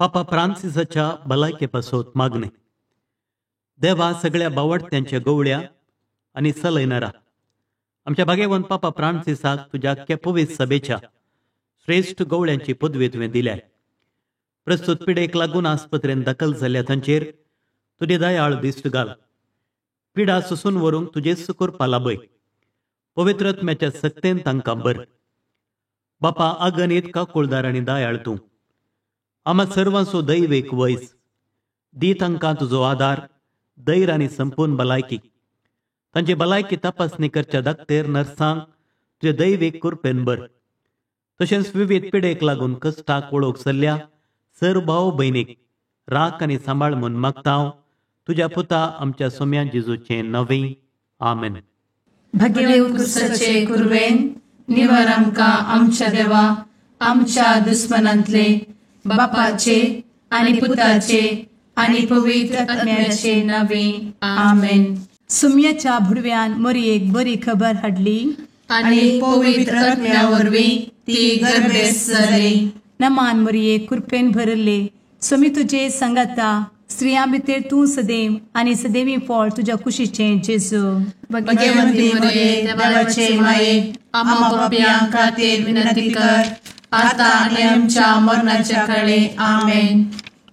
पापा फ्रांसिसाच्या भलायके पासत मागणें. देवा सगळ्या बावडत्यांच्या गवळ्या आनी सलयनारा आमच्या भाग्यवंत पापा फ्रांसिसाक तुज्या पवित्र सभेच्या श्रेश्ठ गवळ्यांची पदवी तुवें दिल्या. प्रस्तुत पिडेक लागून आस्पत्रेन दाखल जाल्ल्या तांचेर तुजे दयाळ दिश्ट घाल. पिडा सोसून व्हरूंक तुजेच करपा लाभय. पवित्र आत्म्याच्या सक्तेन तांकां बर. बापा अगणीत काकुळदार आनी दयाळ तूं आमा सर्वांचो दैवेक वयस दी. तांकां तुजो आदार, धैर्य आनी संपूर्ण भलायकी. तांची भलायकी तपासणी करच्या दाक्तेर नर्सांक तुजे दैवीक कृपेन बर. तशेंच विविध पिडेक लागून कश्टाक वळख सरल्या सर भाव भयणीक राख आनी सांबाळ म्हूण मागता तुज्या पुता आमच्या सोम्या जेजूचें नवें. आमेन. भगेवंत क्रिस्ताचे कुर्वेन निवर आमकां आमच्या देवा आमच्या दुस्मनांतले बापाचे आनी पुताचे आनी पवित्र आत्म्याचे नावे. आमेन. सुम्याच्या भुडव्यान मोरयेक बरी खबर हाडली आनी पवित्र आत्म्या वरवीं ती गर्भेस्त जाली. नमान मोरये, कृपेन भरले, स्वामी तुजे संगाता, स्त्रियां भितर तूं सदैव आनी सदैवी फळ तुज्या कुशीचें जेजू. भगवंती मोरये, देवाचे माये, आम्हा पाप्यां खातीर विनंती कर आता आनी आमच्या मरणाच्या काळे. आमेन.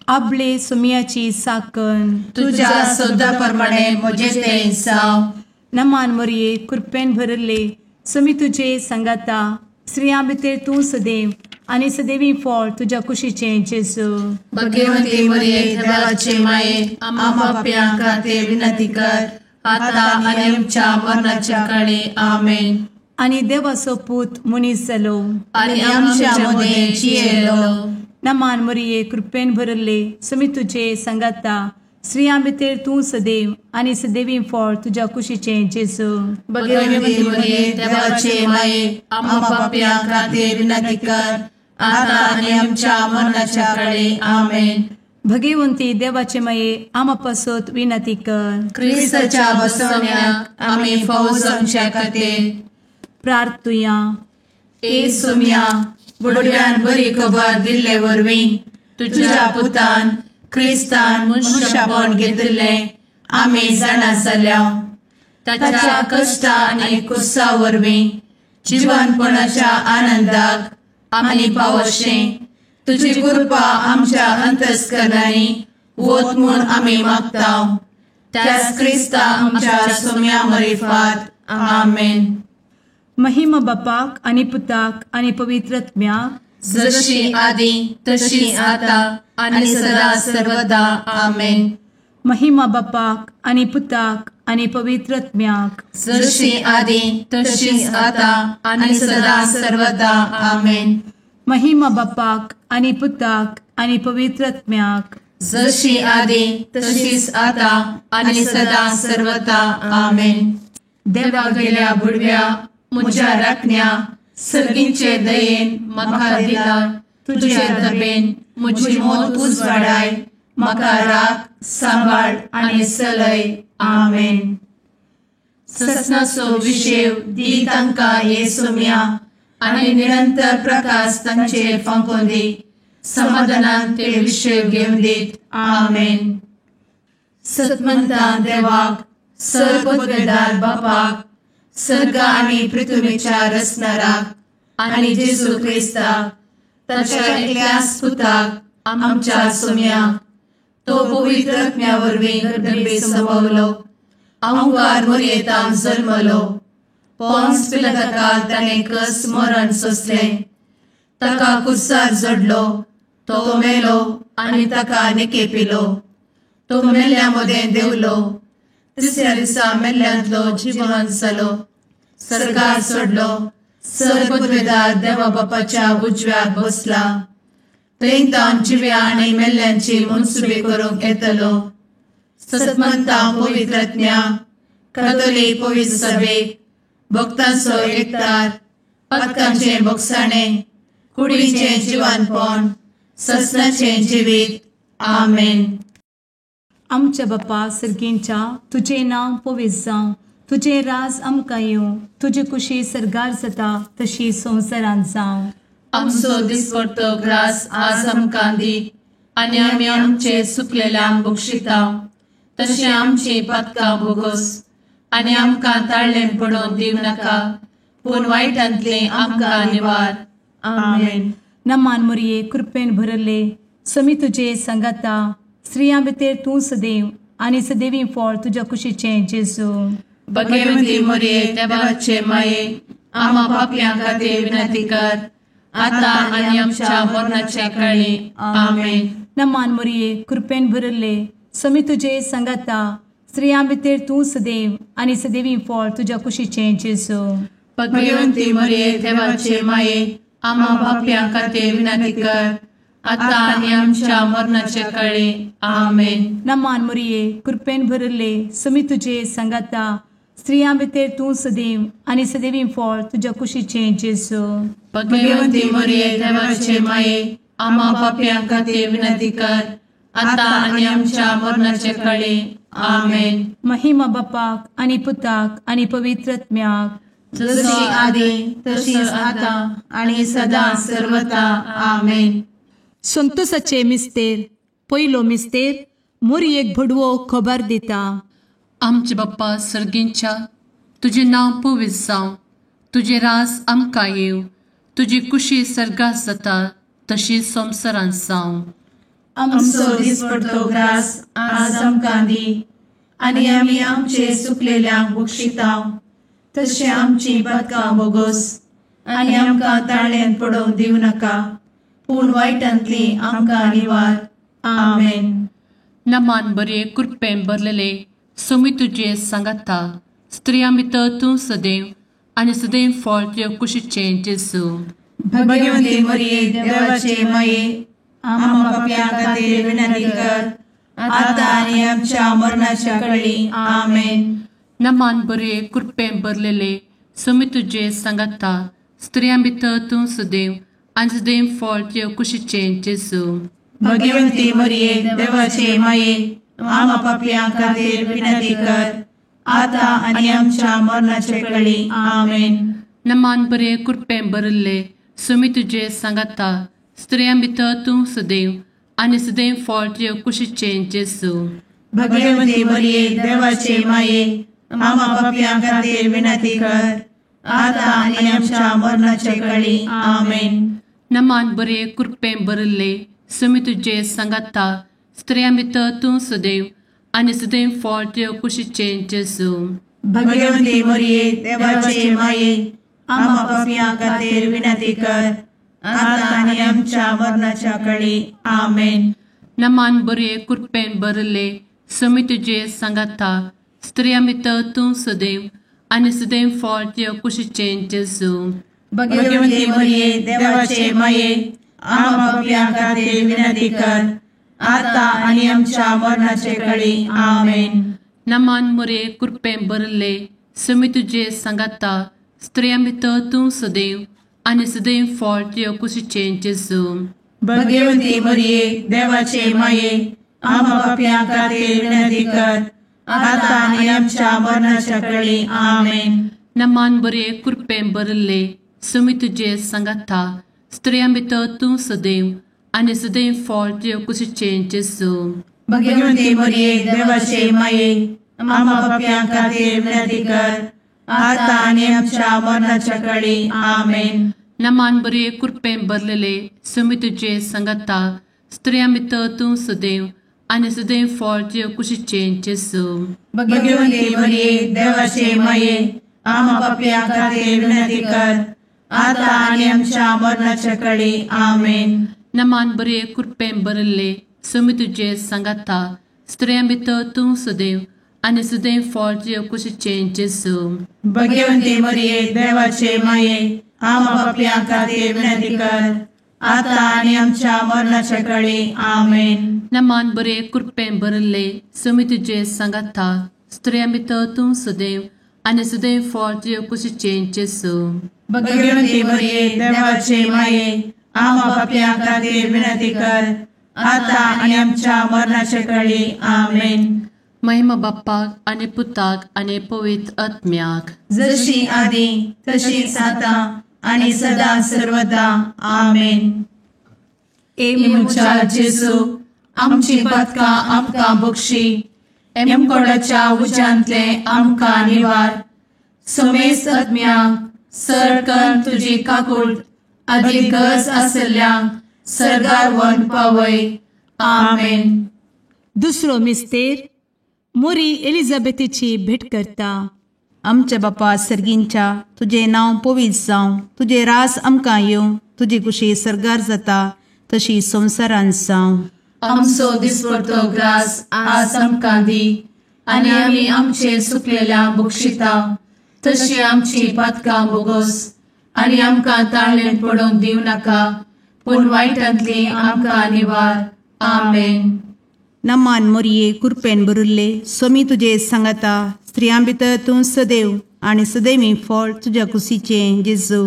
आपले सुमियाची साकन तुज्या सदा प्रमाणे म्हजें तें जावं. नमान मोरये, कृपेन भरले, स्वामी तुजे संगाता, स्त्रियां भितर तूं सदैव आनी सदैवी फळ तुज्या कुशीचें जेजू. भगवंती मोरये, देवाचे माये, आम्हा पाप्यां खातीर विनंती कर आता आनी आमच्या मरणाच्या काळे. आमेन. आनी देवाचो पूत मनीस जालो आनी आमच्या मदें जियेलो. नमान मोरये, कृपेन भरले, स्वामी तुजे संगाता, स्त्रियां भितर तूं सदैव आनी सदैवी फळ तुज्या कुशीचें जेजू. भगवंती मोरये, देवाचे माये, आम्हा पाप्यां खातीर विनंती कर आता आनी आमच्या मरणाच्या काळे. आमेन. भगवंती देवाचे माये, आम्हा पासत विनंती कर. क्रिस्ताच्या बसवण्याक आमी फावो जावच्या खातीर प्रार्थुया. ए सोम्या, बुडव्यान बरी खबर दिल्ले वरवीं तुज्या पुतान क्रिस्तान मनुष्यपण घेतिल्लें आमी जाणा जाल्या. ताच्या कश्टा आनी कुर्सा वरवीं जिवनपणाच्या आनंदाक आमी पावशें तुजी कृपा आमच्या अंतस्करणांनी वत म्हूण आमी मागता. त्याच क्रिस्ता आमच्या सोम्या मरिफात. आमेन. महिमा बापाक आनी पुताक आनी पवित्र आत्म्याक, जशी आदी तशी आता आनी सदा सर्वदा. आमेन. महिमा बापाक आनी पुताक आनी पवित्र आत्म्याक, जशी आदी तशी आता आनी सदा सर्वदा. आमेन. महिमा बापाक आनी पुताक आनी पवित्र आत्म्याक, जशी आदी तशीच आता आनी सदा सर्वदा. आमेन. देवा गेल्या बुडव्या म्हज्या राखण्या सर्गींचे दयेन म्हाका दिला तुजे दबेन म्हजी मोत उजवाडाय म्हाका राख सांबाळ आनी सलय. आमेन. ससनाचो विशेव दी तांकां हे सोम्या आनी निरंतर प्रकाश तांचेर फांकोवन दी. समाधानान ते विशेव घेवन दीत. आमेन. सतमंता देवाक, सर्वपदवेदार बापाक, सर्ग आनी पृथ्वीच्या रचणाराक आनी जेजू क्रिस्ताक ताच्या एकल्याच पुताक आमच्या सोम्याक, तो पवित्र आत्म्या वरवीं गर्भे संभवलो, अंकार मोरयेतान जल्मलो, पोन्स पिलाताकाल ताणें कस मरण सोंसलें, ताका कुर्सार जडलो, तो मेलो आनी ताका निकेपिलो, तो मेल्ल्या मदें देंवलो, तिसऱ्या दिसा मेल्ल्यांतलो जिवन जालो, सर्गार चडलो, सर्वपदवेदार देवा बापाच्या उजव्याक बसला, थंय तावन जिव्या आनी मेल्ल्यांची मनसुबी करूंक येतलो. सतमंता पवित्र आत्म्या, कातोलीक पवित्र सभेक, भक्तांचो एकतार, पातकांचें भोगसाणें, कुडीचें जिवनपण, ससनाचें जिवीत. आमेन. आमच्या बापा सर्गींच्या, तुजें नांव पवित्र जावं, तुजें राज आमकां येवं, तुजी कुशी सर्गार जाता तशी संवसारांत जावं. आमचो दिसपडतो ग्रास आज आमकां दी आनी आमी आमचे सुकलेल्यांक बक्षिता तशें आमची पातकां भोगोस आनी आमकां ताळ्ळें पडोवन दिवं नाका पूण वायटांतलें आमकां निवार. आमेन. नमान मोरये कृपेन भरले समी तुजे सांगाता स्त्रियां भितर तूं सदैव आनी सदैवी फळ तुज्या कुशीचें जेजू. भगवती मोरये देवाचे माये आमा पापयां खातीर विनंती कर आतां आनी आमच्या मरणाच्या काळी. आमेन. नमान मोरये कृपेन भरले समी तुजे सांगाता स्त्रियां भितर तूं सदैव आनी सदैवी फळ तुज्या कुशीचें जेजू. भगवती मोरये देवाचे माये आमा पापयां खातीर विनंती कर आतां आनी आमच्या मरणाच्या काळी. आमेन. नमान मोरये कृपेन भरले समी तुजे सांगाता स्त्रियां भितर तूं सदैव आनी सदैवी फळ तुज्या कुशीचें जेजू. भगवती मोरये देवाचे माये आमा पापयां खातीर विनंती कर आतां आनी आमच्या मरणाच्या काळी. आमेन. महिमा बापाक आनी पुताक आनी पवित्र आत्म्याक जशी आदी तशीच आतां आनी सदां सर्वता. आमेन. संतोषाचे मिस्तेर पयलो मिस्तेर मोरयेक भडवो खबर दिता. आमचे बाप्पा सर्गींच्या तुजें नांव पवित्र जावं, तुजें रास आमकां येवं, तुजी कुशी सर्गात जाता तशी संवसारांत जावं. आमचो दिसपडतो ग्रास आज आमकां दी आनी आमी आमचे सुकलेल्यांक बक्षिता तशें आमची पातकां भोगोस आनी आमकां ताळ्ळेंत पडोवन दिवं नाका पूण वायटांतली आमकां निवार. आमेन. नमान बरे कृपेन भरलेले सोमी तुजे सांगाता स्त्रियां भितर तूं सदैव आनी सदैव फळ तुज्या कुशीचें जेजू. भगवती मोरये देवाचे माये आमा पापयां खातीर विनंती कर आतां आनी आमच्या मरणाच्या काळी. आमेन. नमान बरे कृपेन भरलेले सोमी तुजे सांगाता स्त्रियां भितर तूं सदैव आनी सदैव फळ तुज्या कुशीचें जेजू. भगवती मोरये देवाचे माये आमा पापयां खातीर विनंती कर आतां आनी आमच्या मरणाच्या काळी. आमेन. नमान बरे कृपेन भरलेले सोमी तुजे सांगाता स्त्रियां भितर तूं सदैव आनी सदैव फळ तुज्या कुशीचें जेजू. भगवती मोरये देवाचे माये आमा पापयां खातीर विनंती कर आतां आनी आमच्या मरणाच्या काळी. आमेन. नमान बरे कृपेन भरलेले सोमी तुजे सांगाता स्त्रियां भितर तूं सदैव आनी सदैव फळ तुज्या कुशीचें जेजू. भगवती मोरये देवाचे माये आमा पापयां खातीर विनंती कर आतां आनी आमच्या मरणाच्या काळी. आमेन. नमान बरे कृपेन भरलेले सोमी तुजे सांगाता स्त्रियां भितर तूं सदैव आनी सदैव फळ तुज्या कुशीचें जेजू. भगवती मोरये देवाचे माये आमा पापयां खातीर विनंती कर आतां आनी आमच्या मरणाच्या काळी. आमेन. नमान मोरये कृपेन भरलेले सोमी तुजे सांगाता स्त्रियां भितर तूं सदैव आनी सदैव फळ तुज्या कुशीचें जेजू. भगवती मोरये देवाचे माये आमा पापयां खातीर विनंती कर आतां आनी आमच्या मरणाच्या काळी. आमेन. नमान बरे कृपेन भरलेले सोमी तुजे सांगाता स्त्रियां भितर तूं सदैव आनी सदैव फळ तुज्या कुशीचें जेजू. भगवती मोरये देवाचे माये आमा पापयां खातीर विनंती कर आतां आनी आमच्या मरणाच्या काळी. आमेन. नमान बरे कृपेन भरलेले सोमी तुजे सांगाता स्त्रियां भितर तूं सदैव आनी सदैव फळ तुज्या कुशीचें जेजू. भगवती मोरये देवाचे माये आमा पापयां खातीर विनंती कर आतां आनी आमच्या मरणाच्या काळी. आमेन. नमान बरे कृपेन भरलेले सोमी तुजे सांगाता स्त्रियां भितर तूं सदैव आनी सदैव फळ तुज्या कुशीचें जेजू. भगवती मोरये देवाचे माये आमा पापयां खातीर विनंती कर आतां आनी आमच्या मरणाच्या काळी. आमेन. नमान बरे कृपेन भरलेले सोमी तुजे सांगाता स्त्रियां भितर तूं सदैव आनी सदैव फळ तुज्या कुशीचें जेजू. भगवती मोरये देवाचे माये आमा पापयां खातीर विनंती कर आतां आनी आमच्या मरणाच्या काळी. आमेन. महिमा बाप्पाक आनी पुताक आनी पवित्र आत्म्याक जशी आदी तशीच आतां आनी सदां सर्वदा. आमेन. ए म्हज्या जेजू आमची पातकां आमकां बक्षी, एमकोडाच्या उज्यांतले आमकां निवार. समेस्त आत्म्यांक सरकन तुजी काकूट आदी गरज आसल्ल्यांक सर्गार व्हरून पावय. आमेन. दुसरो मिस्तेर मोरी एलिझाबेथीची भेट करता. आमच्या बापा सर्गींच्या, तुजें नांव पवित्र जावं, तुजें रास आमकां येवं, तुजी कुशी सर्गार जाता तशी संवसारांत जावं. आमचो दिसपडतो ग्रास आज आमकां दी, आनी आमी आमचे सुकलेल्यांक बक्षिता तशी आमची पातकां बोगोस, आनी आमकां ताळणेंत पडोवंक दिवं नाका, पूण वायटांतली आमकां निवार. आमेन. नमान मोरये, कुरपेन भरिल्ले, सोमी तुजे सांगाता, स्त्रियां भितर तूं सदैव आनी सदैवी फळ तुज्या कुशीचें जेजू.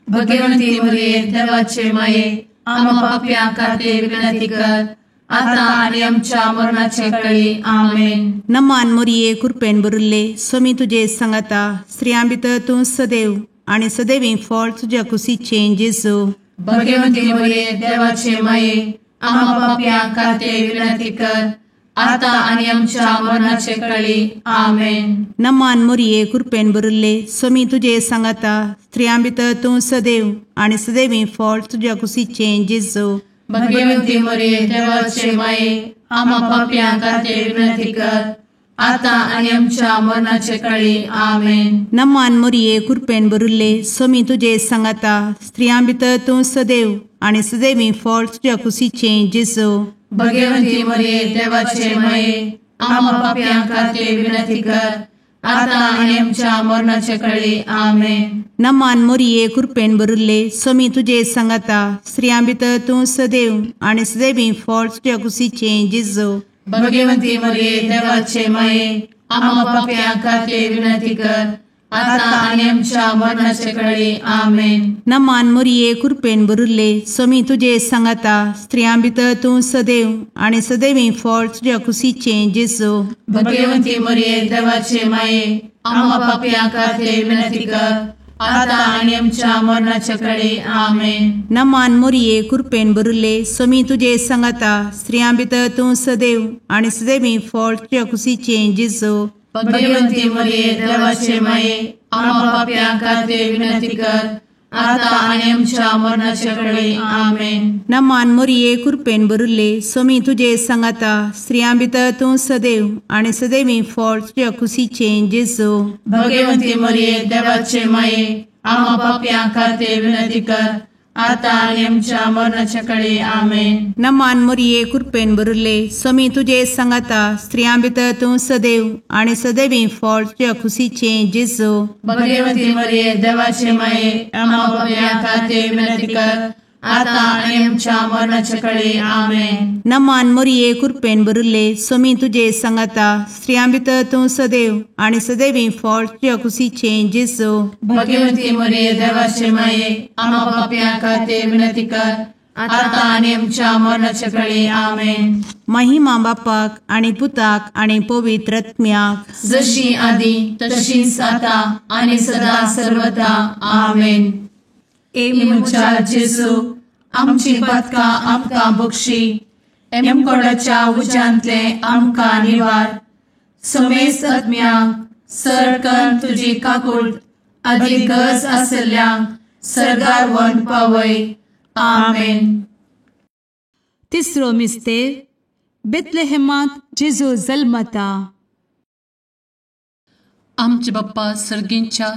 भगवंती मोरये, देवाचे माये, आमा पापयां खातीर विनंती कर, आतां आनी आमच्या मरणाचे कळी. आमेन. नमान मोरये, कुरपेन भरिल्ले, सोमी तुजे सांगाता, स्त्रियां भितर तूं सदैव आनी सदैवी फळ तुज्या कुशीचें जेजू. भगवंती मोरये, देवाचे माये, आमा पापयां खातीर विनंती कर, आतां आनी आमच्या मरणाचे कळी. आमेन. नमान मोरये, कुरपेन भरिल्ले, सोमी तुजे सांगाता, स्त्रियां भितर तूं सदैव आनी सदैवी फळ तुज्या कुशीचें जेजू. भगवंती मोरये, देवाचे माये, आमा पापयां खातीर विनंती कर, आतां आनी आमच्या मरणाचे कळी. आमेन. नमान मोरये, कुरपेन भरिल्ले, सोमी तुजे सांगाता, स्त्रियां भितर तूं सदैव आनी सदैवी फळ तुज्या कुशीचें जेजू. भगवंती मोरये, देवाचे माये, आमा पापयां खातीर विनंती कर, आतां आनी आमच्या मरणाचे कळी. आमेन. नमान मोरये, कुरपेन भरिल्ले, सोमी तुजे सांगाता, स्त्रियां भितर तूं सदैव आनी सदैवी फळ तुज्या कुशीचें जेजू. भगवंती मोरये, देवाचे माये, आमा पापयां खातीर विनंती कर, आतां आनी आमच्या मरणाचे कळी. आमेन. नमान मोरये, कुरपेन भरिल्ले, सोमी तुजे सांगाता, स्त्रियां भितर तूं सदैव आनी सदैवी फळ तुज्या कुशीचें जेजू. भगवंती मोरये, देवाचे माये, आमा पापयां खातीर विनंती कर, आतां आनी आमच्या मरणाचे कळी. आमेन. नमान मोरये, कुरपेन भरिल्ले, सोमी तुजे सांगाता, स्त्रियां भितर तूं सदैव आनी सदैवी फळ तुज्या कुशीचें जेजू. भगवंती मोरये, देवाचे माये, आमा पापयां खातीर विनंती कर, आतां आनी आमच्या मरणाचे कळी. आमेन. नमान मोरये, कुरपेन भरिल्ले, सोमी तुजे सांगाता, स्त्रियां भितर तूं सदैव आनी सदैवी फळ तुज्या कुशीचें जेजू. भगवंती मोरये, देवाचे माये, आमा पापयां खातीर विनंती कर, आतां आनी आमच्या मरणाचे कळी. आमेन. नमान मोरये, कुरपेन भरिल्ले, सोमी तुजे सांगाता, स्त्रियां भितर तूं सदैव आनी सदैवी फळ तुज्या कुशीचें जेजू. भगवंती मोरये, देवाचे माये, आमा पापयां खातीर विनंती कर, आतां आनी आमच्या मरणाचे कळी. आमेन. नमान मोरये, कुरपेन भरिल्ले, सोमी तुजे सांगाता, स्त्रियां भितर तूं सदैव आनी सदैवी फळ तुज्या कुशीचें जेजू. भगवंती मोरये, देवाचे माये, आमा पापयां खातीर विनंती कर, आतां आनी आमच्या मरणाचे कळी. आमेन. महिमा बापाक आनी पुताक आनी पवित्र आत्म्याक, जशी आदी तशीच आतां आनी सदा सर्वदा. आमेन. ए म्हज्या जेजू, आमची पातकां आमकां बक्षी, एमकोडाच्या उज्यांतले आमकां निवार. समेस्त आत्म्यांक सरकन तुजी काकूट आदी गरज आसल्ल्यांक सर्गार व्हरून पावय. आमेन. तिसरो मिस्तेर बेथलेहेमांत जेजू जल्मता. आमचे बाप्पा सर्गींच्या,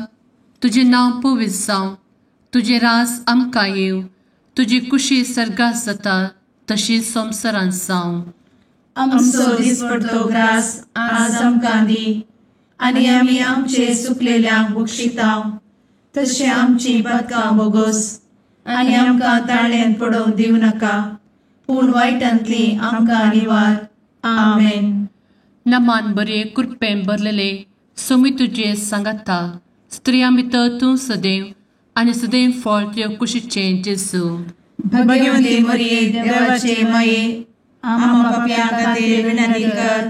तुजें नांव पवित्र जावं, तुजें रास आमकां येवं, तुजी कुशी सर्गात जाता तशी संवसारांत जावं. आमचो दिसपडतो ग्रास आज आमकां दी, आनी आमी आमचे सुकलेल्यांक बक्षिता तशें आमची पातकां बोगोस, आनी आमकां ताळ्यांत पडोवंक दिवं नाका, पूण वायटांतली आमकां निवार. आमेन. नमान बरे कृपेन भरलेले, सोमी तुजे सांगाता, स्त्रियां भितर तूं सदैव आनी सदैव फळ तुज्या कुशीचें जेजू. भगवंती मरिये, देवाचे माये, आमा पापयां खातीर विनंती कर,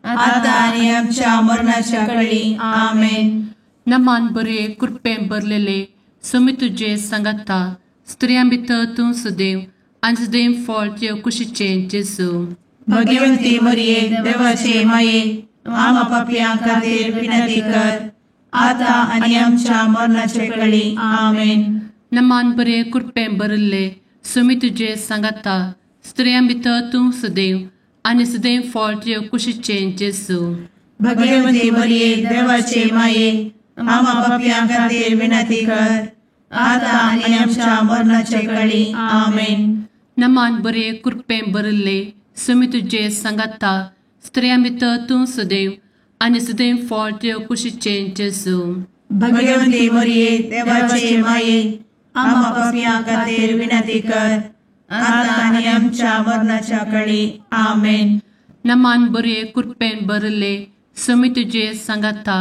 आतां आनी आमच्या मरणाच्या कळी. आमेन. नमान बरे कृपेन भरलेले, सोमी तुजे सांगाता, स्त्रियां भितर तूं सदैव आनी सदैव फळ तुज्या कुशीचें जेजू. भगवंती मरिये देवाचे माये आमा पापयां खातीर विनंती कर आतां आनी आमच्या मरणाचे कळी. आमेन. नमान बरे कृपेन भरिल्ले सुमी तुजे सांगाता स्त्रियां भितर तूं सदैव आनी सदैव फळ तुजे कुशीचें जेजू. भगवंती मरिये देवाचे माये आमा पापयां खातीर विनंती कर आतां आनी आमच्या मरणाचे कळी. आमेन. नमान बरे कृपेन भरिल्ले सुमी तुजे सांगाता स्त्रियां भितर तूं सदैव आनी सदैव फळ तुजे कुशीचें जेजू. भगवंती मरिये देवाचे माये आमा पापयां खातीर विनंती कर आतां आनी आमच्या मरणाच्या कळी. आमेन. नमान बरे कृपेन भरिल्ले सुमी तुजे सांगाता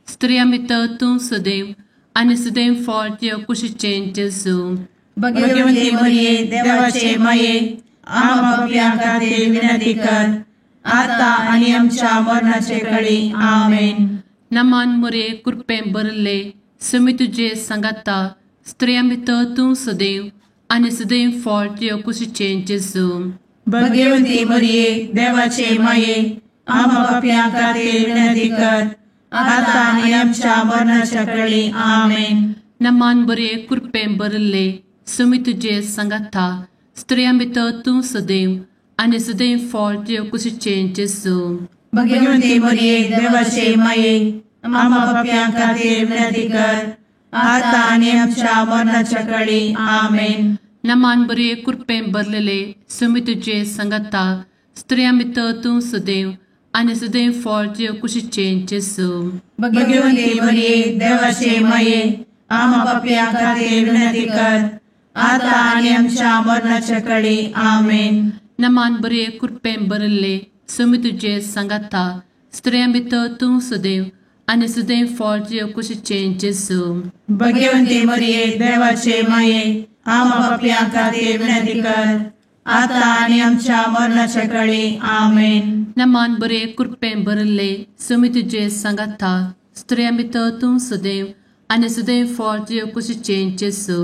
स्त्रियां भितर तूं सदैव आनी सदैव फळ तुजे कुशीचें जेजू. भगवंती मरिये देवाचे माये आमा पापयां खातीर विनंती कर आतां आनी आमच्या मरणाचे कळी. आमेन. नमान मरिये कृपेन भरिल्ले सुमी तुजे सांगाता स्त्रियां भितर तूं सदैव आनी सदैव फळ तुजे कुशीचें जेजू. भगवंती मरिये देवाचे माये आमा पापयां खातीर विनंती कर आतां आनी आमच्या मरणाच्या कळी. आमेन. नमान बरे कृपेन भरिल्ले सुमी तुजे सांगाता स्त्रियां भितर तूं सदैव आनी सदैव फळ तुजे कुशीचें जेजू. भगवंती मरिये देवाचे माये आमा पापयां खातीर विनंती कर आतां आनी आमच्या मरणाच्या कळी. आमेन. नमान बरे कृपेन भरलेले सुमी तुजे सांगाता स्त्रियां भितर तूं सदैव आनी सदैव फळ तुजे कुशीचें जेजू. भगवंती मरिये देवाचे माये आमा पापयां खातीर विनंती कर आतां आनी आमच्या मरणाच्या कळी. आमेन. नमान बरे कृपेन भरिल्ले सुमी तुजे सांगाता स्त्रियां भितर तूं सदैव आनी सदैव फळ तुजे कुशीचें जेजू. भगवंती मरिये देवाचे माये आमा पापयां खातीर विनंती कर आतां आनी आमच्या मरणाच्या कळी. आमेन. नमान बरे कृपेन भरिल्ले सुमी तुजे सांगाता स्त्रियां भितर तूं सदैव आनी सदैव फळ तुजे कुशीचें जेजू.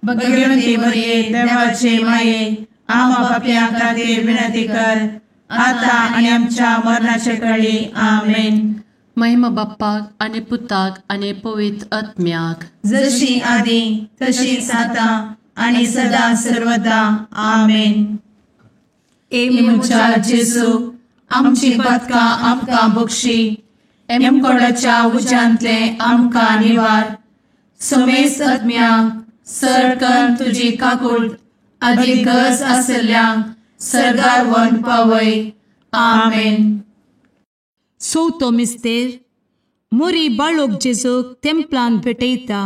भगवंती मरिये देवाचे माये आमा पापयां खातीर विनंती कर आतां आनी आमच्या मरणाचे कळी. आमेन. महिमा बाप्पाक आनी पुताक आनी पवित्र आत्म्याक, जशी आदी तशीच आतां आनी सदा सर्वदा. आमेन. ए म्हज्या जेजू आमची पातकां आमकां बक्षी, एमकोडाच्या उज्यांतले आमकां निवार, समेस्त आत्म्यांक सरकन तुजी काकूट आदी गरज आसल्ल्यांक सर्गार व्हरून पावय. आमेन. चवथो मिस्तेर मोरी बाळोक जेजूक तेंपलान भेटयता.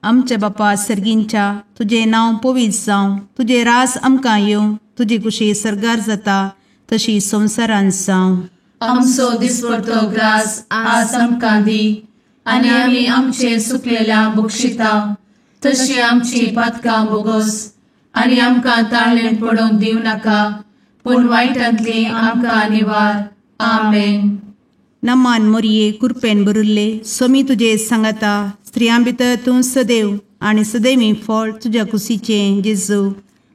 आमच्या बापा सर्गींच्या तुजें नांव पवित्र जावं, तुजें राज आमकां येवं, तुजी कुशी सर्गार जाता तशी संवसारांत जावं. आमचो दिसपडतो ग्रास आज आमकां दी आनी आमी आमचे सुकलेल्या बक्षिता तशी आमची पातकां बोगस आनी आमकां ताळेन पडोवंक दिवं नाका, पूण वायटांतली आमकां निवार. आमेन. नमान मोरये कुरपेन भरिल्ले सोमी तुजे सांगाता, स्त्रियां भितर तूं सदैव आनी सदैवी फळ तुज्या कुशीचें जेजू.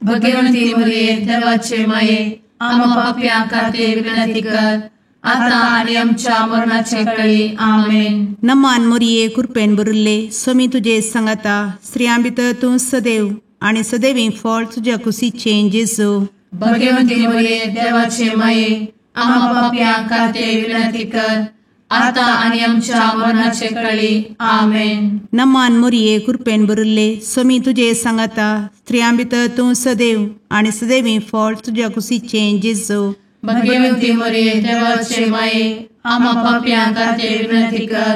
भगवंती मोरये देवाचे माये आमा पापयां खातीर विनंती कर आतां आनी आमच्या मरणाचे कळी. आमेन. नमान मोरये कुरपेन भरिल्ले सोमी तुजे सांगाता, स्त्रियां भितर तूं सदैव आनी सदैवी फळ तुज्या कुशीचें जेजू. भगवंती मोरये देवाचे माये आमा पापयां खातीर विनंती कर आतां आनी आमच्या मरणाचे कळी. आमेन. नमान मोरये कुरपेन भरिल्ले सोमी तुजे सांगाता, स्त्रियां भितर तूं सदैव आनी सदैवी फळ तुज्या कुशीचें जेजू. भगवंती मोरये देवाचे माये आमा पापयां खातीर विनंती कर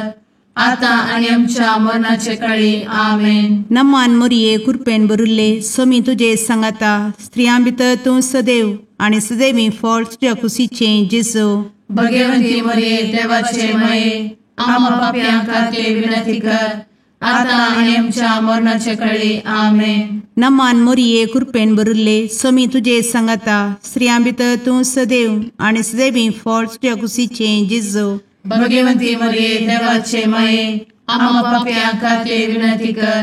आतां आनी आमच्या मरणाचे कळी. आमेन. नमान मोरये कुरपेन भरिल्ले सोमी तुजे सांगाता, स्त्रियां भितर तूं सदैव आनी सदैवी फळ तुज्या कुशीचें जेजू. भगवंती मोरये देवाचे माये आमा पापयां खातीर विनंती कर आतां आनी आमच्या मरणाचे कळी. आमेन. नमान मोरये कुरपेन भरिल्ले सोमी तुजे सांगाता, स्त्रियां भितर तूं सदैव आनी सदैवी फळ तुज्या कुशीचें जेजू. भगवंती मोरये देवाचे माये आमा पापयां खातीर विनंती कर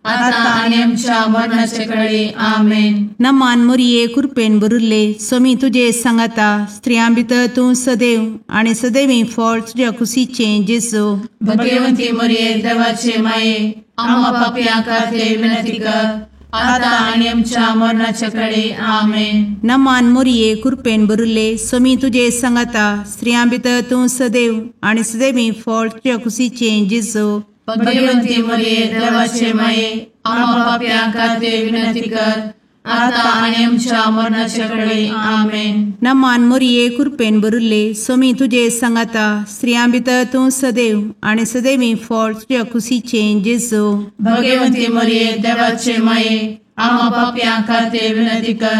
आतां आनी आमच्या मरणाचे कळे. आमेन. नमान मोरये कृपेन भरिल्ले, स्वामी तुजे सांगाता, स्त्रियां भितर तूं सदैव आनी सदैवी फळ तुज्या कुशीचें जेजू. भगवंती मोरये देवाचे माये, आम्हा पापयां खातीर विनंती कर, आतां आनी आमच्या मरणाचे कळे. आमेन. नमान मोरये कृपेन भरिल्ले, स्वामी तुजे सांगाता, स्त्रियां भितर तूं सदैव आनी सदैवी फळ तुज्या कुशीचें जेजू. भगवंती मोरये देवाचे माये, आम्हा पापयां खातीर विनंती कर, आतां आनी आमच्या मरणाचे कळे. आमेन. नमान मोरये कृपेन भरिल्ले, स्वामी तुजे सांगाता, स्त्रियां भितर तूं सदैव आनी सदैवी फळ तुज्या कुशीचें जेजू. भगवंती मोरये देवाचे माये, आम्हा पापयां खातीर विनंती कर,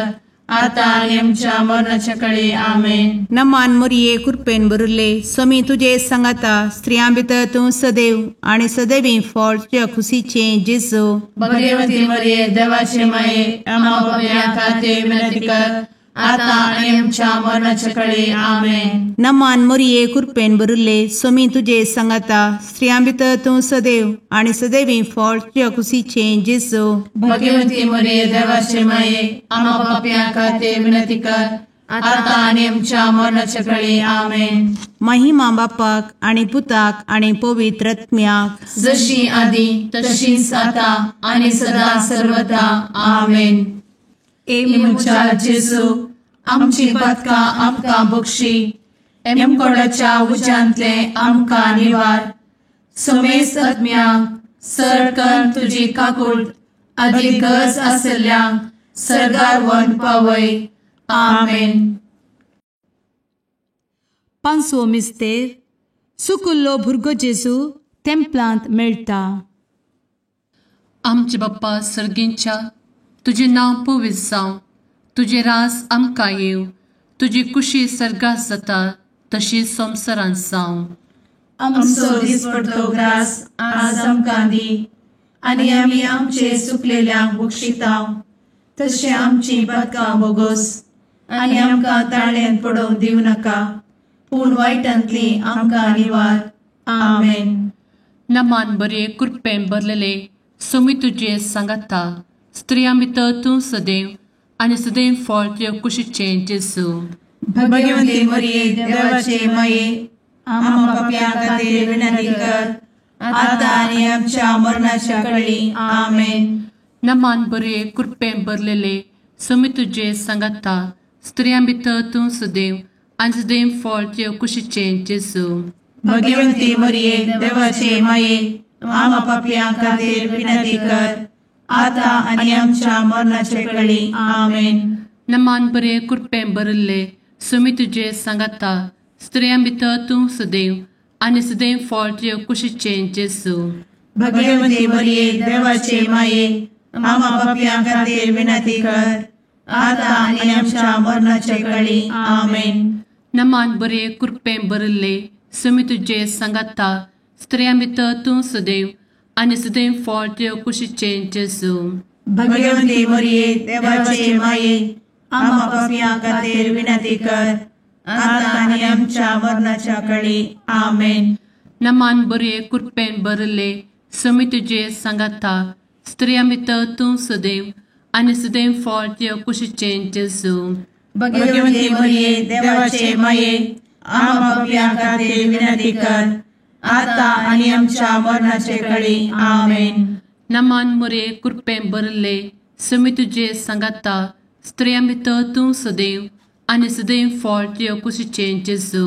आतां आनी आमच्या मरणाचे कळे. आमेन. नमान मोरये कृपेन भरिल्ले, स्वामी तुजे सांगाता, स्त्रियां भितर तूं सदैव आनी सदैवी फळ तुज्या कुशीचें जेजू. भगवंती मोरये देवाचे माये, आम्हा पापयां खातीर विनंती कर, आतां आनी आमच्या मरणाचे कळे. आमेन. नमान मोरये कृपेन भरिल्ले, स्वामी तुजे सांगाता, स्त्रियां भितर तूं सदैव आनी सदैवी फळ तुज्या कुशीचें जेजू. भगवंती मोरये देवाचे माये, आम्हा पापयां खातीर विनंती कर, आतां आनी आमच्या मरणाचे कळे. आमेन. महिमा बापाक आनी पुताक आनी पवित्र आत्म्याक, जशी आदी तशीच आतां आनी सदा सर्वदा. आमेन. ए म्हज्या जेजू, आमची पातकां आमकां बक्षी, एमकोडाच्या उज्यांतले आमकां निवार, समेस्त आत्म्यांक सरकन तुजी काकूट आदी गरज आशिल्ल्यांक सर्गार व्हरून पावय. आमेन. पांचवो मिस्तेर. सुकुल्लो भुरगो जेजू तेंपलांत मेळटा. आमचे बाप्पा सर्गींच्या, तुजें नांव पवित्र जावं, तुजें रास आमकां येवं, तुजी कुशी सर्गात जाता तशी संवसारांत जावं. आमचो दिसपडतो ग्रास आज आमकां दी, आनी आमी आमचे चुकलेल्यांक बक्षितांव, तशें आमची पातकां बोगोस, आनी आमकां ताळ्यांत पडोवंक दिवं नाका, पूण वायटांतली आमकां निवार. आमेन. नमान बरे कृपेन भरलेले, स्वामी तुजे सांगाता, स्त्रियां भितर तूं सदैव आनी सदैव फळ तुज्या कुशीचें जेजू. भगवंती मोरये देवाचे माये, आम्हा पापयां खातीर विनंती कर, आतां आनी आमच्या मरणाच्या कळी. आमेन. नमान बरे कृपेन भरलेले, स्वामी तुजे सांगाता, स्त्रियां भितर तूं सदैव आनी सदैव फळ तुज्या कुशीचें जेजू. भगवंती मोरये देवाचे माये, आम्हा पापयां खातीर विनंती कर, आतां आनी आमच्या मरणाचे कळी. आमेन. नमान बरे कृपेन भरिल्ले, स्वामी तुजे सांगाता, स्त्रियां भितर तूं सदैव आनी सदैव फळ तुज्या कुशीचें जेजू. भगवंती मोरये देवाचे माये, आम्हा पापयां खातीर विनंती कर, आतां आनी आमच्या मरणाचे कळी. आमेन. नमान बरे कृपेन भरिल्ले, स्वामी तुजे सांगाता, स्त्रियां भितर तूं सदैव आनी सदैव फळ तुज्या कुशीचें जेजू. भगवंती मोरये देवाचे माये, आम्हा पापयां खातीर विनंती कर, आतां आनी आमच्या मरणाच्या कळी. आमेन. नमान बरे कृपेन भरिल्ले, स्वामी तुजे सांगाता, स्त्रियां भितर तूं सदैव आनी सदैव फळ तुज्या कुशीचें जेजू. भगवंती मोरये देवाचे माये, आम्हा पापयां खातीर विनंती कर, आतां आनी आमच्या मरणाचे कळी. आमेन. नमान मोरये कृपेन भरिल्ले, स्वामी तुजे सांगाता, स्त्रियां भितर तूं सदैव आनी सदैव फळ तुज्या कुशीचें जेजू.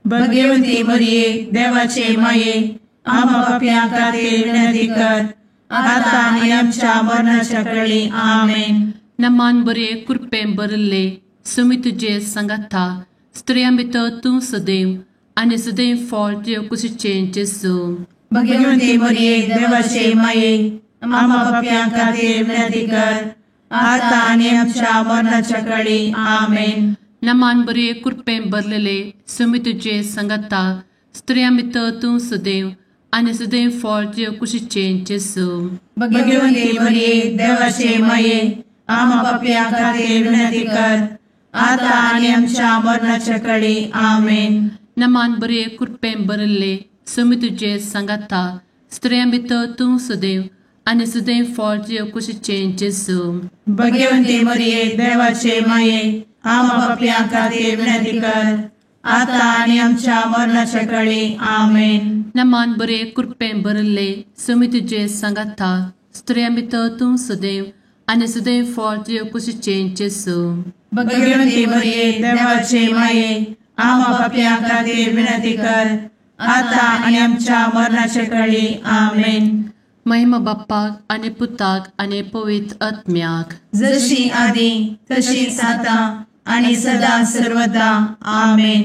भगवंती मोरये देवाचे माये, आम्हा पापयां खातीर विनंती कर, आतां आनी आमच्या मरणाच्या कळी. आमेन. नमान बरे कृपेन भरिल्ले, स्वामी तुजे सांगाता, स्त्रियां भितर तूं सदैव आनी सदैव फळ तुज्या कुशीचें जेजू. भगवंती मोरये देवाचे माये, आम्हा पापयां खातीर विनंती कर, आतां आनी आमच्या मरणाच्या कळी. आमेन. नमान बरे कृपेन भरलेले, स्वामी तुजे सांगाता, स्त्रियां भितर तूं सदैव आनी सदैव फळ तुज्या कुशीचें जेजू. भगवंती मोरये देवाचे माये, आम्हा पापयां खातीर विनंती कर, आतां आनी आमच्या मरणाच्या कळी. आमेन. नमान बरे कृपेन भरिल्ले, स्वामी तुजे सांगाता, स्त्रियां भितर तूं सदैव आनी सुदैव फळ तुजे कुशीचें जेजू. भगवंती मरिये देवाचे माये आमा पापयां खातीर विनंती कर आतां आनी आमच्या मरणाच्या कळी. आमेन. नमान बरे कृपेन भरिल्ले स्वामी तुजे सांगाता, स्त्रियां भितर तूं सदैव आनी सदैव फळ तुजे कुशीचें जेजू. भगवंती मरिये देवाचे माये आमा पापयां खातीर विनंती कर आतां आनी आमच्या मरणाच्या कळी. आमेन. महिमा बाप्पाक आनी पुताक आनी पवित्र आत्म्याक, जशी आदी तशीच आतां आनी सदा सर्वदा. आमेन.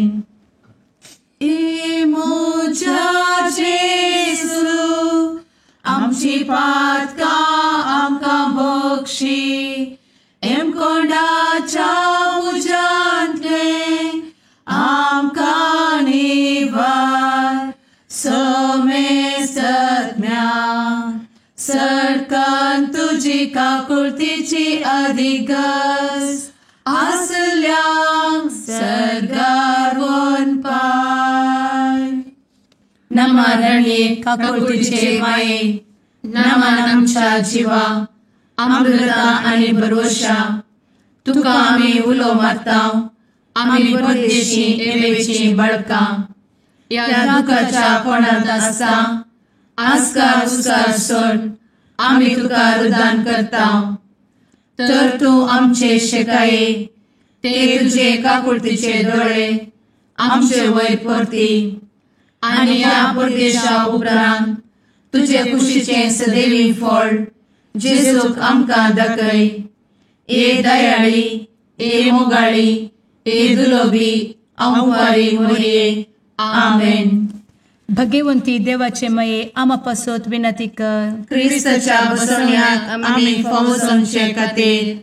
ए म्हज्या जेजू आमची पातकां आमकां बक्षी, एमकोंडाच्या उज्यांतलें आमकां निवार, समेस्तम्या सडकन तुजी काकुळतीची अधिगस आसल्यांक सर्गार वनपाय. नमरणे काकुळतीचे माये, नमन आमच्या जिवा अमृता आनी भरवशा, तुका आमी उलो मारता, आमी परदेशी एवेची बळकां, ह्या दुखाच्या कोणांत आसता आस्कार उस्कार सोड आमी तुका रुदान करता, तर तूं आमचे शेकाये ते तुजे काकुळतीचे दोळे आमचे वयर परती आनी ह्या परदेशा उपरांत तुजे कुशीचें सदैवी फळ जेजूक आमकां दाखय. ए दयाळी, ए मोगाळी, ए दुलोबी आंवारी मोरये. आमेन. भगवंती देवाचे मये आमा पासत विनंती कर. क्रिस्ताच्या बसवण्याक आमी फावो जावचे खातीर.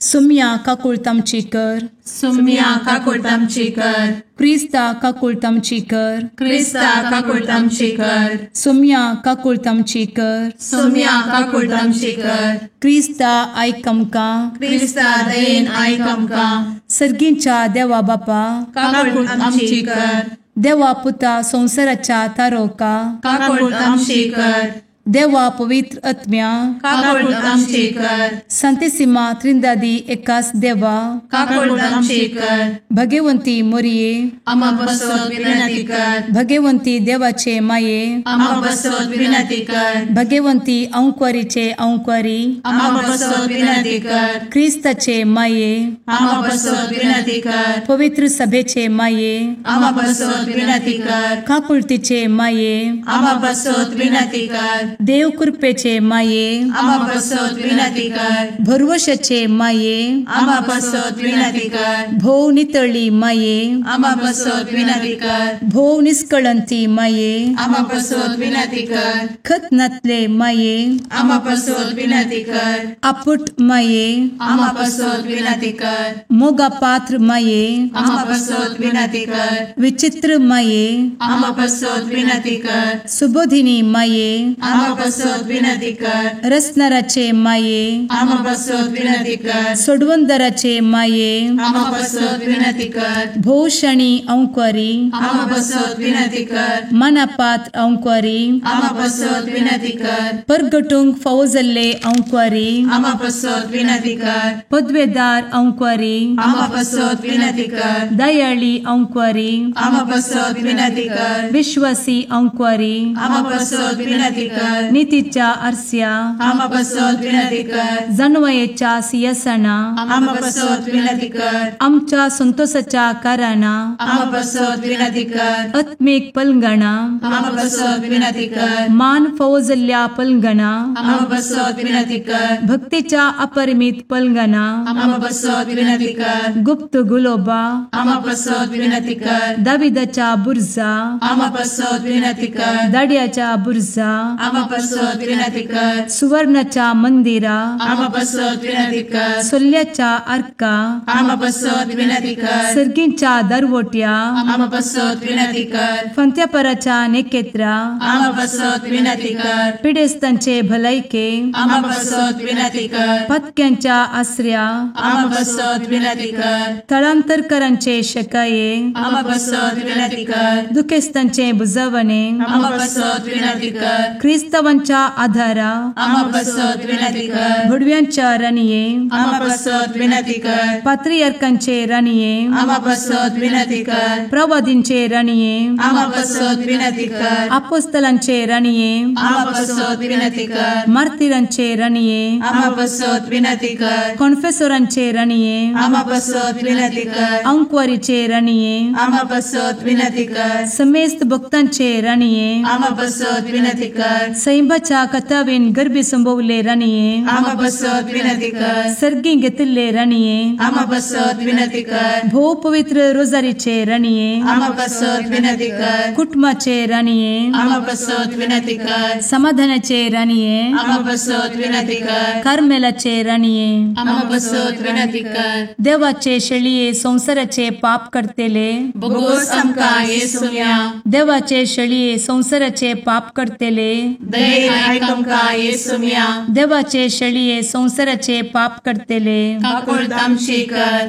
सुम्या काकुळतामची कर. सुम्या काकुळतामची कर. क्रिस्ता काकुळतामची कर. क्रिस्ता काकुळतामची कर. सुम्या काकुळतामची कर. सुम्या काकुळतामची कर. क्रिस्ता आयक आमकां. क्रिस्ता दयेन आयक आमकां. सर्गींच्या देवा बापा काकुळतामची कर. देवा पुता संवसाराच्या तारोका काकुळतामची कर. देवा पवित्र आत्म्या काकुळतामची कर. संतेसिमा त्रिंदादी एकास देवा काकुळतामची कर. भगवंती मोरये आमा पासत विनंती कर. भगवंती देवाचे माये आमा पासत विनंती कर. भगवंती अंकुरीचे अंकुरी आमा पासत विनंती कर. क्रिस्ताचे माये आमा पासत विनंती कर. पवित्र सभेचे माये आमा पासत विनंती कर. काकुळतीचे माये आमा पासत विनंती कर. देव कृपेचे माये आमा पासत विनंती कर. भरवशाचे माये आमा पासत विनंती कर. भोव नितळी माये आमा पासत विनंती कर. भोव निस्कळंती माये आमा पासत विनंती कर. खतनातले माये आमा पासत विनंती कर. आपुट माये आमा पासत विनंती कर. मोगा पात्र माये आमा पासत विनंती कर. विचित्र माये आमा पासत विनंती कर. सुबोधिनी माये आमा पासत विनंती कर. रसनाराचे माये आमा पासत विनंती कर. सोडवंदराचे माये आमा पासत विनंती कर. भोवशणी अंकुरी आमा पासत विनंती कर. मनापात्र अंकुरी आमा पासत विनंती कर. परगटूंक फावो जाल्ले अंकुरी आमा पासत विनंती कर. पदवेदार अंकुरी आमा पासत विनंती कर. दयाळी अंकुरी आमा पासत विनंती कर. विश्वासी अंकुरी आमा पासत विनंती कर. नितीच्या आरस्या आमा पासत विनंती कर. जानवयेच्या सिंहासना आमा पासत विनंती कर. आमच्या संतोषाच्या कारणा आमा पासत विनंती कर. आत्मीक पलंगणा आमा पासत विनंती कर. मान फावो जाल्ल्या पलंगणा आमा पासत विनंती कर. भक्तीच्या अपरिमित पलंगणा आमा पासत विनंती कर. गुप्त गुलोबा आमा पासत विनंती कर. दाविदाच्या बुर्जा आमा पासत विनंती कर. दाड्याच्या बुर्जा आमा पासत विनंती कर. सुवर्णाच्या मंदिरा आमा पासत विनंती कर. सोल्याच्या आर्का आमा पासत विनंती कर. सर्गींच्या दरवट्या आमा पासत विनंती कर. फंत्यापराच्या नेकेत्रा आमा पासत विनंती कर. पिडेस्तांचे भलायके आमा पासत विनंती कर. पत्क्यांच्या आसऱ्या आमा पासत विनंती कर. थळांतरकरांचे शकाये आमा पासत विनंती कर. दुखेस्तांचे बुजवणे आमा पासत विनंती कर. क्रिस्ताचे किरिस्तांवांच्या आधारा, आमा पासत विनंती कर। भडव्यांच्या राणये, आमा पासत विनंती कर। पात्रियार्कांचे राणये, आमा पासत विनंती कर। प्रवादींचे राणये, आमा पासत विनंती कर। आपोस्तलांचे राणये, आमा पासत विनंती कर। मार्तीरांचे राणये, आमा पासत विनंती कर। कॉन्फेसोरांचे राणये, आमा पासत विनंती कर। अंकवारीचे राणये, आमा पासत विनंती कर। समेस्त भक्तांचे राणये, आमा पासत विनंती कर। सैंबाच्या कथावेन गर्भी संभवले राणये, आमा पासत विनंती कर। सर्गी घेतिल्ले राणये, आमा पासत विनंती कर। भोव पवित्र रोजारीचे राणये, आमा पासत विनंती कर। कुटुंबाचे राणये, आमा पासत विनंती कर। समाधानाचे राणये, आमा पासत विनंती कर। कार्मेलाचे राणये, आमा पासत विनंती कर। देवाचे शेळये संवसाराचे पाप करतेले, बोगोस आमकां येसुम्या। देवाचे शेळये संवसाराचे पाप करतेले, दयेन आयक आमकां येसुम्या। देवाचे शेळये संवसाराचे पाप करतेले, काकूळत आमची कर।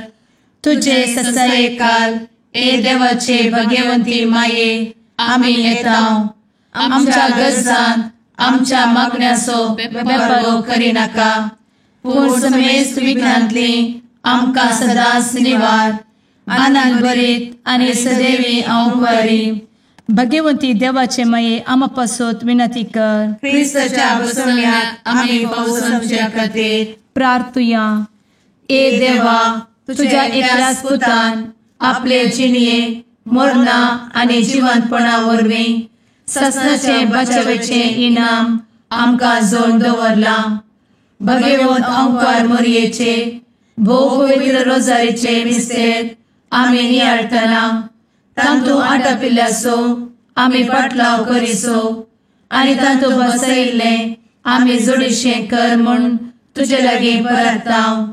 तुझे ससायेकाल ए देवाचे भगवंती माये, आमी येता आमच्या गरजांत आमच्या मागण्याचो बेपारो करिनाका, पूण समेस्त विघ्नांतली आमकां सदांच निवार। आनंद भरीत आनी सदैवी अंकुरी भगवंती देवाचे माये, आमा पासत विनंती कर। क्रिस्ताच्या बसवण्यात आमी पावसाच्या खातीर प्रार्थुया। ए देवा, तुझ्या एकल्याच पुतान आपले जिणये मरणा आनी जिवंतपणा वरवीं ससनाचे बचावेचे इनाम आमकां जोडून दवरलां। भगवंत अंकार मोरयेचे भोव पवित्र रोजारीचे मिस्तेर आमी नियाळटना तांतू आटापिल्ल्याचो आमी पाटलाव करिसो आनी तांतू बसयिल्लें आमी जोडीशें कर म्हूण तुजे लागीं परताव।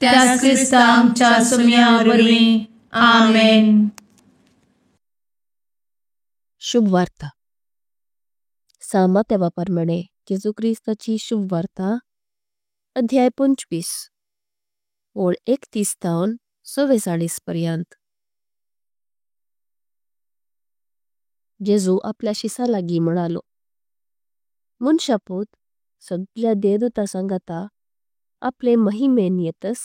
त्याच क्रिस्ता आमच्या सुम्या वरवीं, आमेन। शुभ वार्ता। सांत मातेवा परमाणे जेजू क्रिस्ताची शुभ वार्ता, अध्याय 25, ओळ 31 ताऊन 44 पर्यंत। जेजू आपल्या शिसा लागी म्हणालो, मुनशापुत सगळ्या देवदूतां संगता आपले महिमेन येतस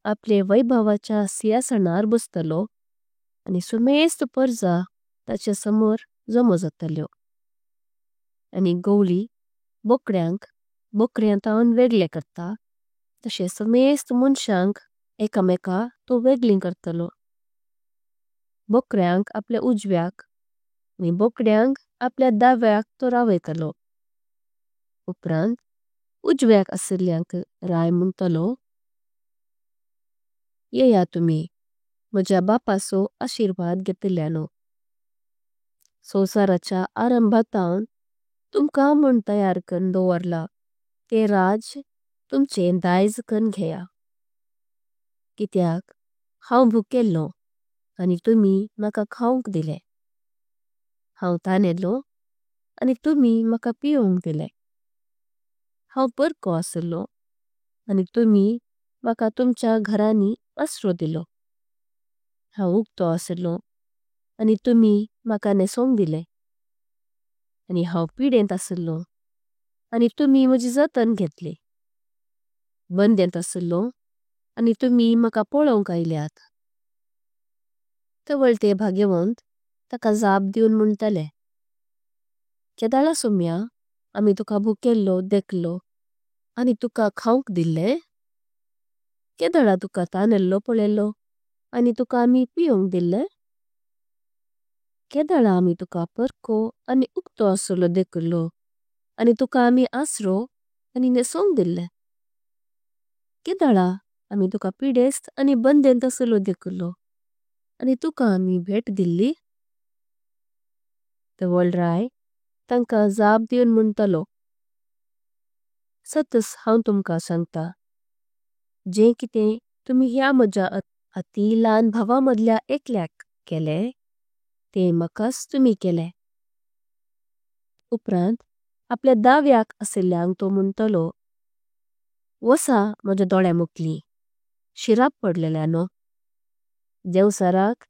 आपले वैभवाच्या सिंहासनार बसतलो आणि सुमेस्त परजा ताचे समोर जमो जातल्यो। आणि गोवली बोकड्यांक बोकऱ्यां ताऊन वेगळे करता तशे सुमेस्त मुनशांक एकामेका तो वेगळी करतलो। बोकऱ्यांक आपल्या उज्व्याक आणि बोकड्यांक आपल्या दाव्याक तो रावैतलो। उपरांत उज्व्याक असल्यांक राय म्होंटलो, येया तुमी माझ्या बापाचो आशीर्वाद घेतल्यानो, सोसाराच्या आरंभाताऊन तुमका म्हों तयार करन दोवरला ते राज्य तुमचे दाइस करन घेया। कित्याक हांव भुकेल्लो आणि तुमी मका खाऊंक दिले, हांव तानेलो आणि तुमी मका पिवंक दिले, हांव परको असलो आणि तुमी मका तुमच्या घरानी आसरो दिलो, हांव उक्तो असलो आणि तुमी मका नेसोंक दिले, आणि हांव पिडेंत असलो आणि तुमी माझी जातान घेतली, बंदेंत असलो आणि तुमी मका पोलोंक आयल्यात। तवळ ते भागेवंत तका जाप दिवन म्होंटले, केदाळा सुम्या आमी तुका भुकेल्लो देखलो आणि तुका खाऊंक दिले, केदाळा तुका तानेल्लो पोलेलो आणि तुका आमी पिवंक दिले, केदाळा आमी तुका परको आणि उक्तो असलो देखलो आणि तुका आमी आसरो आणि नेसोंक दिले, केदाळा आमी तुका पिडेस्त आणि बंदेंत असलो देखलो आणि तुका आमी भेट दिली। तवळ राय तंका जाप दिवन म्होंटलो, सतस हांव तुमका सांगता, जे किते तुमी ह्या माझ्या अति ल्हान भावा मधल्या एकल्याक केले ते मकास तुमी केले। उपरांत आपल्या दाव्याक असल्यांक तो म्होंटलो, वसा माझ्या दोळ्या मुखली शिराप पडलेल्यानो, देवसराक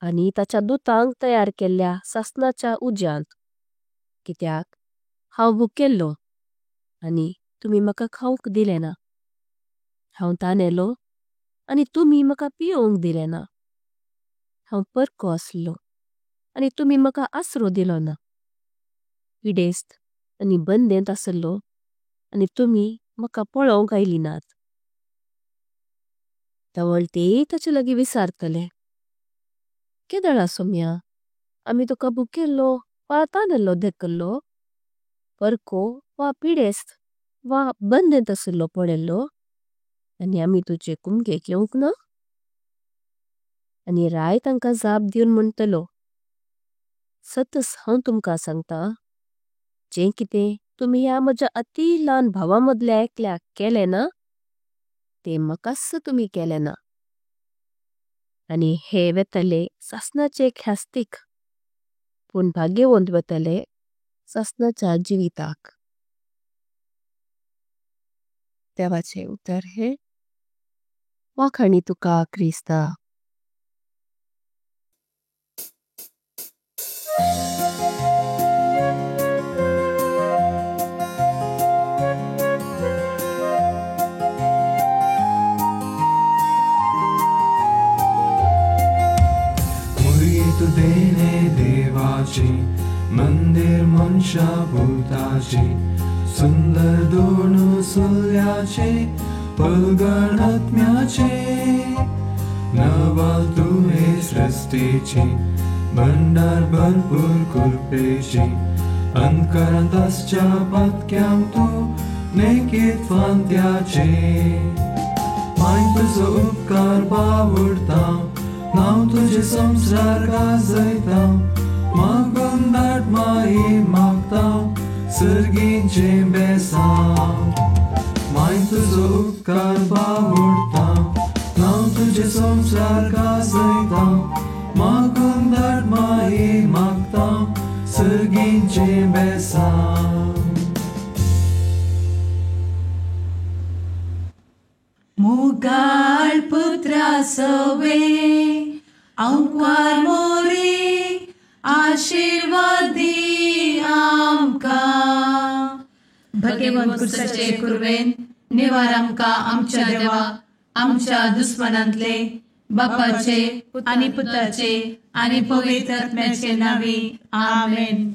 आणि ताच्या दूतांक तयार केल्या सासनाच्या उज्यांत, कित्याक। हांव भुकेल्लो आनी तुमी मका खाऊंक दिले ना, हांव ताणेलो आनी तुमी मका पियोंक दिले ना, हांव परको असलो आनी तुमी मका आसरो दिलो ना, पिडेस्त आनी बंदेंत असलो आनी तुमी मका पोलोंक आयली नात। तवळ तेय ताचे लगी विसारतले केदला सोम्या आमी तुका भुकेल्लो वा ताणेलो देखलो, परको वा पिडेस्त वा बंदेंत असलो पोलेलो आनी आमी तुजे कुंकेक योंक ना। आनी राय तांका जाप दिवन म्होंटलो सतस हांव तुमका सांगता जे किते तुमी या माझ्या अति ल्हान भावा मधल्या एकल्याक केले ना ते मकस तुमी केले ना। आनी हे वेटले सस्नाचे ख्यास्तिक पुण भाग्यवंत वेटले सस्नाच्या जीविताक। देवाचे उतर हे वाखाणि तुका क्रिस्ता। मुरीत देने देवाची मंदिर मनशा भूताची सुंदर दोन सुल्याचे पलगणात्म्याचे नवाल तुहे सृष्टीची भंडार भरपूर कृपेची अंतकरांत आसच्या पातक्यांक तूं नेकीत फांत्याचे माय तुजो उपकार बावडता नांव तुजें संवसार गाजयता मागून धाड माई मागता सर्गीचें बेसांव माय तुजो उपकार बावडता नांव तुजें संवसार गाजयता मागून धाड माई मागता सर्गीचें बेसांव। मुगाळ पुत्रा सवे अंकार मोरे आशीर्वाद दी आमकां। भगवंत कुर्साचे कुर्वेन निवार आमकां आमच्या देवा आमच्या दुस्मनांतले बापाचे आनी पुताचे आनी पवित्र आत्म्याचे नांवी आमेन।